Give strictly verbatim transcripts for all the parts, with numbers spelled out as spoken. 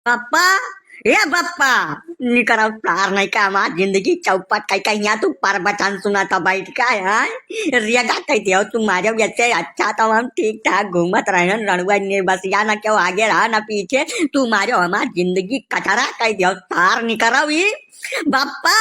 बप्पा, ए बप्पा, निकरौ सार नहीं का हमार जिंदगी चौपट कई कहिया तू प्रवचन सुना था बैठ के, हैं? रेगा कह दियो तू मारे जैसे अच्छा तो हम ठीक ठाक घूमत रहन रणुआ ने बसिया ना क्यों आगे रहा ना पीछे, तू मारो हमार जिंदगी कचरा कह दियो सार निकरौ ई बप्पा।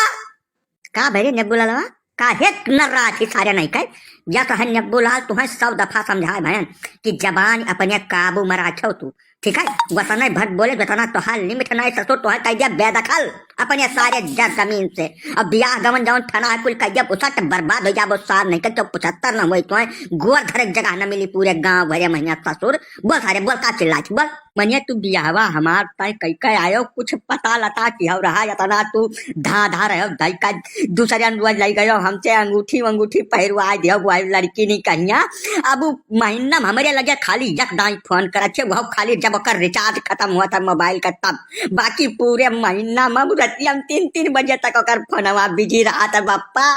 का भरे नेब्बू लालवा? काहे नर्रात ही सारे नहीं कहे? या तो है नेब्बू लाल, तुहें सौ दफा समझाए भयन कि जबान अपने काबू में राखो तू, ठीक है? वतने भर बोले, वतना तोहार लिमिट नहीं, ससुर तोहें कह दिया बेदखल अपने सारे जर जमीन से। अब बियाह गवन जवन ठना है कुल कह दिया, उसट बर्बाद हो जाबो, सार नहीं कहे, तो पचहत्तर न हुई, तुहें गोर धरे के जगह न मिली पूरे गांव भरे महिया ससुर। बोल सारे, बोल का चिल्लात, बोल। मनिया तू बियाहवा हमार तय कई के आयो, कुछ पता लता की हो रहा, इतना तू धांधा रहो, दई का दूसरे रोज लई गयो, हमसे अंगूठी वंगूठी पहिरवा दियो, वो लड़की नहीं कहिया। अब उ महीना में हमरे लगे खाली एक दाई फोन करत छे, वो खाली जब ओकर रिचार्ज खत्म हुआ था मोबाइल का तब, बाकी पूरे महीना में उ रतिया में तीन तीन बजे तक ओकर फोनवा बिजी रहा था बप्पा।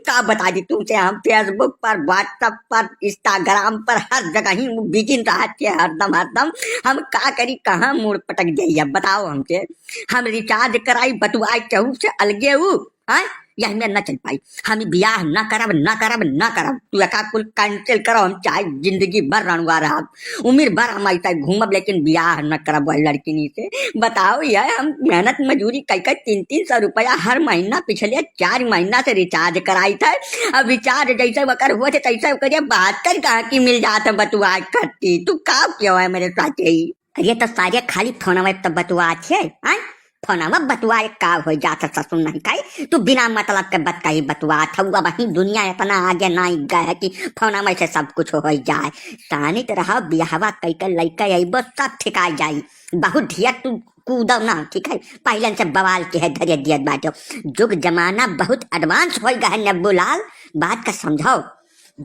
का बता दी तुमसे, हम Facebook पर, WhatsApp पर, Instagram पर, हर जगह ही उ बिजी रहत छे, हरदम, हरदम। हम का करी, कहाँ मुड़ पटक जाई, अब बताओ हमसे। हम रिचार्ज कराई, बतुआई केहू से अलगे उ, हैं? यही में न चल पाई। हम बियाह न करब, न करब, न करब। तू एका कुल cancel करो, हम चाहे जिंदगी भर रणुआ रहब, उम्र भर हम ऐसा घूमब, लेकिन बियाह न करब वही लड़किनी से। बताओ यार, हम मेहनत मजूरी कई कई तीन तीन सौ रुपया हर महीना, पिछले चार महीना से रिचार्ज कराई था। अब रिचार्ज जैसे ओकर हुआ थे, तैसे ओकरे बहत्तर गाहकी मिल जात है, बतुआ करती। तू का कियो है मेरे साथ यही? अरे तो सारे खाली फोनवे तो बतुआ छे, हैं? फोनवा बतुआ का हो जात है ससुर नहीं काई? तू बिना मतलब के बतकही बतुआ था। अब वही दुनिया इतना आगे नहीं गए है कि फोनवे से सब कुछ हो जाए। सानित रहो, बियाहवा कई के लइके अइबो, सब ठिका जाई। बहुत ढेर तू कूदो ना, ठीक है? पहले से बवाल के है धरे दियत बाटो। जुग जमाना बहुत advance हो गया है नेब्बू लाल, बात का समझो।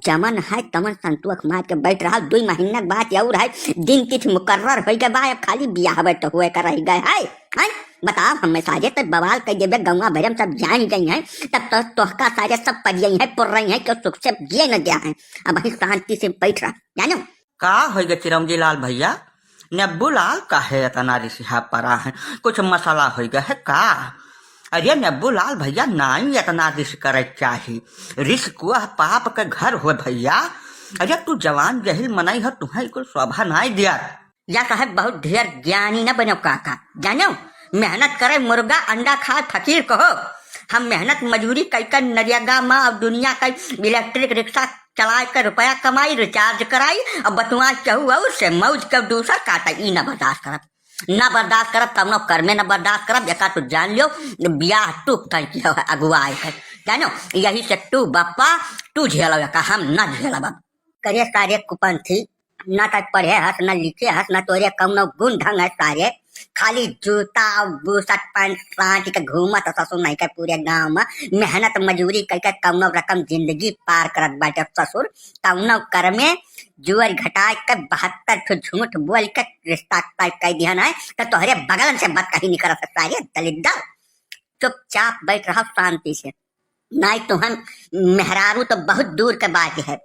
जमन है तमन संतोख मार के बैठ रहा। दुई महीना के बात और है, दिन तिथि मुकर्रर हो गए बा, अब खाली बियाहवे तो हुए का रह गए है, हैं? बताओ, हमें साजे तक बवाल कर देबे, गौवा भरे में सब जान गई हैं, तब तो तोहका सारे सब पड़ गई हैं, पुर रही हैं, क्यों सुख से जिए न गया है। अब वहीं शांति से बैठ रहा, जानो? का होइगा चिरौंजी लाल भैया, नेब्बू लाल काहे इतना रिसिहा परा है? कुछ मसला होइगा है का? अरे नेब्बू लाल भैया, नाई इतना रिस करे चाही। रिस कुह पाप के घर हो भैया। अरे तू जवान जहिल मनई हो, तुहें कुल शोभा नाई दिया। या कहे बहुत ढेर ज्ञानी न बनो काका, जानो? मेहनत करे मुर्गा अंडा खाए फकीर कहो। हम मेहनत मजूरी कई कर नरेगा मा और दुनिया का इलेक्ट्रिक रिक्शा चलाए के रुपया कमाई, रिचार्ज कराई, अब बतुआ केहू और से मौज के दूसर काटा, ई ना बर्दाश्त करब, ना बर्दाश्त करब, कवनो कर्मे ना बर्दाश्त करब। एका तू जान लियो, बियाह तू तय किया है अगुआ आए के, जानो, यही से तू बप्पा, तू झेलो एका, हम ना झेलब अब। करे सारे कुपंथी, ना तक पढ़े हस, ना लिखे हस, ना तोरे कवनो गुण ढंग है सारे, खाली जूता और बूसट पैंट सांट के घूमत हस ससुर नहीं के पूरे गांव में। मेहनत मजूरी करके कवनो रकम जिंदगी पार करत बाटे ससुर। कवनो कर्मे जुअर घटाए के बहत्तर ठो झूठ बोल के रिश्ता तय कर दिहन है, तो तोहरे बगलन से बात कहीं निकलत है सारे दलिद्दर। चुपचाप बैठ रहो शांति से, नाई तुहन मेहरारू तो बहुत दूर के बात है।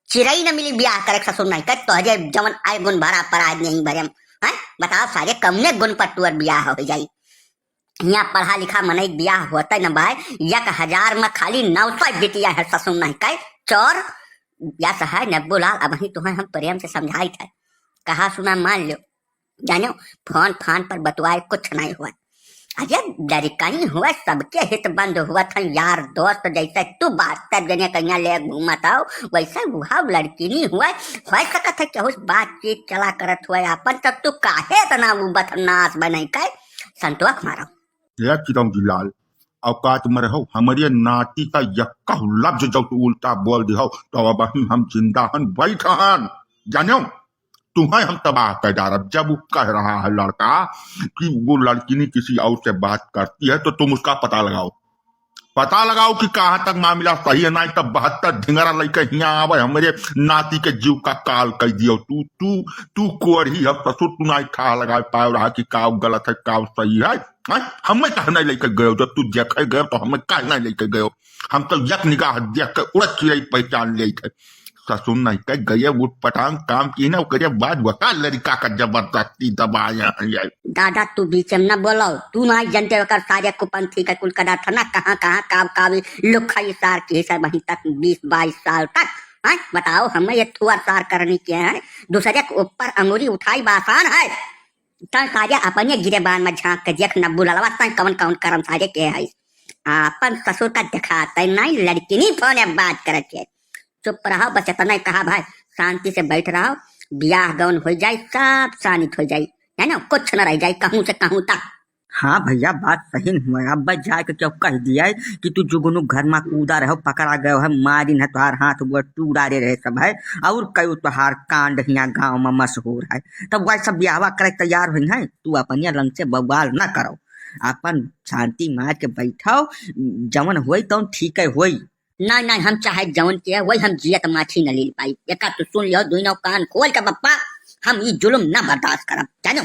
चिरई न मिली बियाह करे के ससुर नहीं कर, तोहरे जवन आए गुण भरा पर आज नहीं भरे। हैं? बताओ सारे, कमने गुण पर तुअर बियाह हो जाई? यहाँ पढ़ा लिखा मनई के बियाह होता न भाई, एक हजार में खाली नौ सौ बिटिया है ससुर नहीं कर। चोर, या सहाय नेब्बू लाल, अब ही तुम्हें हम प्रेम से समझाई थे, कहा सुना मान लो। जानो, फोन फान पर बतुआए कुछ नहीं हुआ। अरे लड़कनी हुआ, सबके हित बंद हुआ था, यार दोस्त जैसे तू बात कर जने कहीं ले घूमत हो, वैसे हुआ लड़किनी हुआ, हो सकत है केहू से बातचीत चला करत हुआ आपन, तब तू काहे इतना वो बदमाश बने के संतोख मारो? हे चिरौंजी लाल, औकात में रहो, हमरे नाती का यक्का लफ्ज जब तू उल्टा बोल दिहो, तो अब ही हम जिंदा हन, बैठ हन, जानो? तुम्हें हम तबाह कर डारब। जब वो कह रहा है लड़का कि वो लड़किनी किसी और से बात करती है, तो तुम उसका पता लगाओ, पता लगाओ कि कहाँ तक मामला सही है, नहीं तब बहत्तर ढिंगरा लेके हियाँ आवे, हमरे नाती के जीव का काल कर दियो। तू, तू, तू कोढ़ी है ससुर, तू नहीं था लगा पाओ रहा कि का गलत है, का सही है, हैं? हमें कहने लेके गयो, जब तू देखे गयो तो हमें कहने लेके गयो। हम तो एक निगाह देख के उड़त चिरई पहचान लेत है। ससुर नहीं कह गए उठपटांग काम की ना, ओकरे बाद वका लड़का का जबरदस्ती दबाया है ये। दादा, तू बीच में न बोलो, तू नहीं जानते ओकर सारे कुपंथी का कुल कदा था ना, कहाँ, कहाँ, काव, काव, लुखाई सार की सब अभी तक बीस बाईस साल तक, हैं? बताओ, हमें ये थुअर सार करनी के है, दूसरे के ऊपर अंगुरी उठाई बासान है। तन सारे अपने गिरेबान में झांक के देख, नब्बू ललवा, तन कवन कवन करम सारे के है। आपन ससुर का दिखाते नहीं, लड़किनी फोन बात करत है। चुप रहो, बस इतना ही कहा भाई, शांति से बैठ रहो, ब्याह गौन हो जाए, सब शांत हो जाए, है ना, कुछ न रह जाए कहूँ से कहूँ तक। हाँ भैया, बात सही हुआ। अब जाए के क्यों कह दिया है कि तू जुगनू घर में कूदा रहो, पकड़ा गयो है, मारिन है, तुहार हाथ वो टूरा रे रहे सब है, और कई तुहार कांड हियाँ गाँव में मशहूर है। तब वैसा ब्याहवा करे तैयार हुई है, तू अपने रंग से बवाल ना करो, अपन शांति मार के बैठो, जवन होई तवन ठीक है होई। नहीं, नहीं, हम चाहे जवन के है, वही हम जियत माछी न लील पाई। एका तू सुन लियो, दुइनो कान खोल के बप्पा, हम ई जुलुम ना बर्दाश्त करब, जानो?